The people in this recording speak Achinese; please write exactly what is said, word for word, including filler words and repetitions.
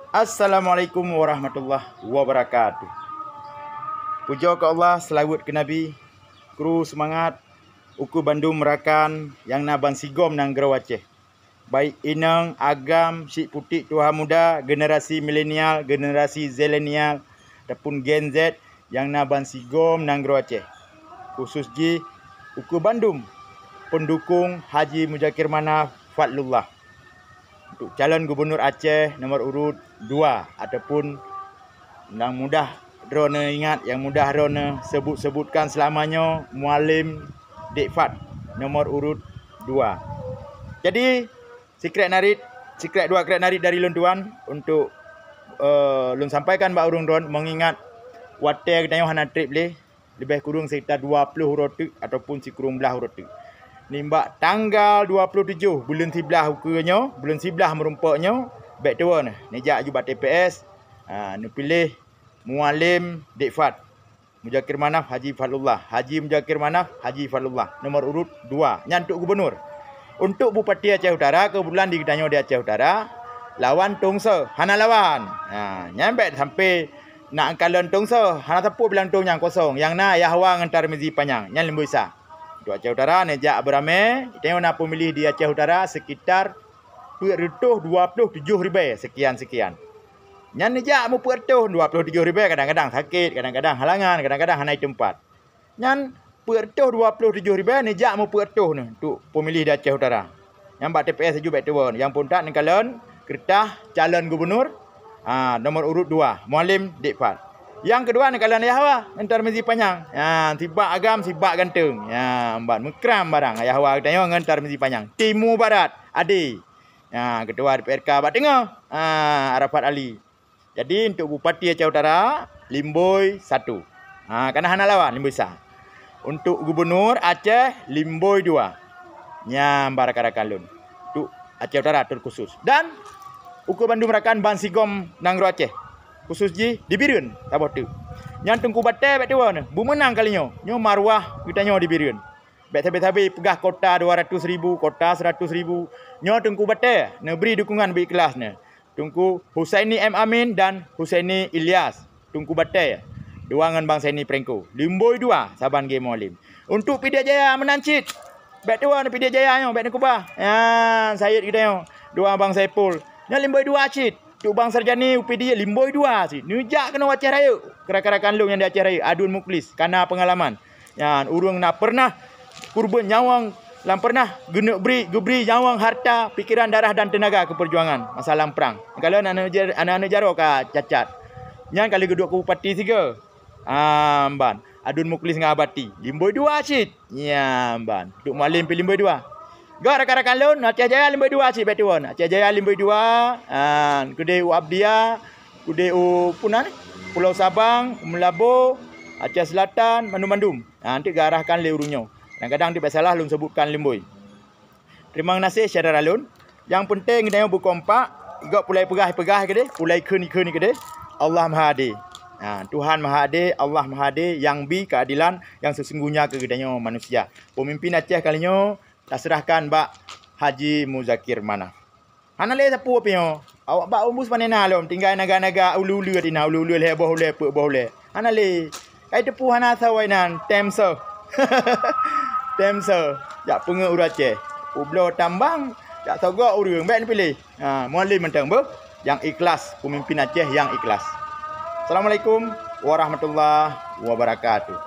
Assalamualaikum warahmatullahi wabarakatuh. Pujoe keu Allah, seulaweuet keu Nabi, kru seumangat, ukeue bandum rakan nyang na bansigom nanggroe Aceh. Baik inong, agam, syiek putéh, tuha muda, generasi milenial, generasi zilenial, ataupun Gen Z nyang na bansigom nanggroe Aceh. Khusus jih ukeue bandum peundukong Haji Muzakir Manaf Fadlullah untuk calon gubunur Aceh nomor urut dua ataupun nyang mudah droeneuh ingat, nyang mudah droeneuh sebut-sebutkan seulama nyoe, Mualem Dek Fad, nomor urut dua. Jadi, sikrek narit, sikrek dua krek narit dari lôn tuan untuk, eh, lôn sampaikan bak ureuëng droen, meungingat watée geutanyoe hana treb lé, leubeh kureueng sekitar dua ploh uroe teuk ataupun sikureueng blaih uroe teuk. Nibak tanggal dua ploh tujoh buleuen siblaih ukeue nyoe, buleuen siblaih meurumpok nyoe, bék tuwoe neuh, neujak aju bak T P S, ha, neupiléh Mualem Dek Fad, Muzakir Manaf Haji Fadlullah, Haji Muzakir Manaf Haji Fadlullah, nomor urut dua. Nyan untuk gubunur. Untuk Bupati Aceh Utara, keubeutulan di geutanyoe di Aceh Utara, lawan tong soe, hana lawan. Ha, nyan bék sampai na kalon tong soe, hana sapeue bilang tong nyang kosong. Nyang na Yahwa ngon Tarmizi Panyang, nyan Limboi Sa. Untuk Aceh Utara, neujak beuramé, geutanyoe na peumiléh di Aceh Utara sekitar peuet reutôh dua ploh tujoh ribée sekian-sekian. Nyan neujak meupeuet reutôh dua ploh tujoh ribée, kadang-kadang sakét, kadang-kadang halangan, kadang-kadang hana teumpat. Nyan peuet reutôh dua ploh tujoh ribée neujak meupeuet reutôh neuh untuk peumiléh di Aceh Utara. Nyan bak T P S aju bék tuwoe. Nyang phôn that neukalon keureutah calon gubunur, ha, nomor urut dua, Mualem Dek Fad. Nyang keudua neukalon Yahwa ngon Tarmizi Panyang. Ha, sibak agam, sibak ganteng. Ha, ban meukram barang Yahwa geutanyoe ngon Tarmizi Panyang. Timu Barat, Ade. Ha, ketua D P R K bak teungoh, ha, Arafat Ali. Jadi, untuk Bupati Aceh Utara, Limboi satu. Ha, kana hana lawan, Limboi Sa. Untuk Gubunur Aceh, Limboi dua. Nyan bak rakan-rakan lôn. Untuk Aceh Utara terkhusus. Dan ukeue bandum rakan bansigom nanggroe Aceh. Khusus jih di Bireuen, saboh teuk. Nyan Teungku Batée bék tuwoe neuh. Beumeunang kali nyoe. Nyoe maruah geutanyoe di Bireuen. Bék sabe-sabe peugah kuota dua ratus ribu, kuota seratus ribu. Nyoe Teungku Batée neubri dukungan beu ikhlas neuh. Teungku Husaini M Amin dan Husaini Ilyas, Teungku Batée, dua ngon Bang Saini Prengko. Limboi dua saban G Mualem. Untuk Pidie Jaya meunan cit. Bék tuwoe neuh Pidie Jaya nyoe, bék neukeubah. Nyan Sayed geutanyoe, dua Bang Saipul. Nyan Limboi dua cit. Untuk Bang Sarjani u Pidie Limboi dua cit. Neujak keunoe Aceh Rayeuk. Rakan-rakan lôn nyang di Aceh Rayeuk, Adun Muklis, kana peungalaman. Nyan ureuëng na pernah kurban nyawöng lam pernah geuneuk bri, geubri nyawöng harta, pikeran, darah dan teunaga keu peujuangan masa lam prang. Kalau aneuk-aneuk jaroe ka cacat. Nyan kali geuduek keu bupati sigoe. Amban, Adun Muklis ngon Abati. Limboi dua cit. Nyan ban. Duek Mualem pih Limboi dua. Gak rakan-rakan lôn, Aceh Jaya Limboi dua cit bék tuwoe. Aceh Jaya Limboi dua, an, keudeh u Abdia, keudeh u puna ni, Pulau Sabang, u Meulaboh, Aceh Selatan, mandum-mandum. Ha, nanti geuarahkan lé ureuëng nyoe. Kadang-kadang teubiet salah lôn sebutkan Limboi. Teurimong gaséh syedara lôn. Nyang peunteng geutanyoe beukompak, igob pulai peugah-peugah keudeh, pulai kheun-kheun keudeh. Allah Maha Adé. Ha, Tuhan Maha Adé, Allah Maha Adé nyang bi keuadilan nyang seusungguhnya keu geutanyoe manusia. Peumimpin Aceh kali nyoe taseurahkan bak Haji Muzakir Manaf. Hana lé sapeue pih nyoe. Awak bak umbus pane na lom, tinggai naga-naga ulu-ulu dina, ulu-ulu lhée boh ulée, peuet boh ulée. Hana lé. Kai teupeu hana sawa inan, tem soe. Tem soe. Jak peungeuet ureuëng Aceh. Ubloe tambang, jak sogok ureuëng, bék neupiléh. Ha, Mualem mantong beuh. Nyang ikhlas, peumimpin Aceh nyang ikhlas. Assalamualaikum warahmatullahi wabarakatuh.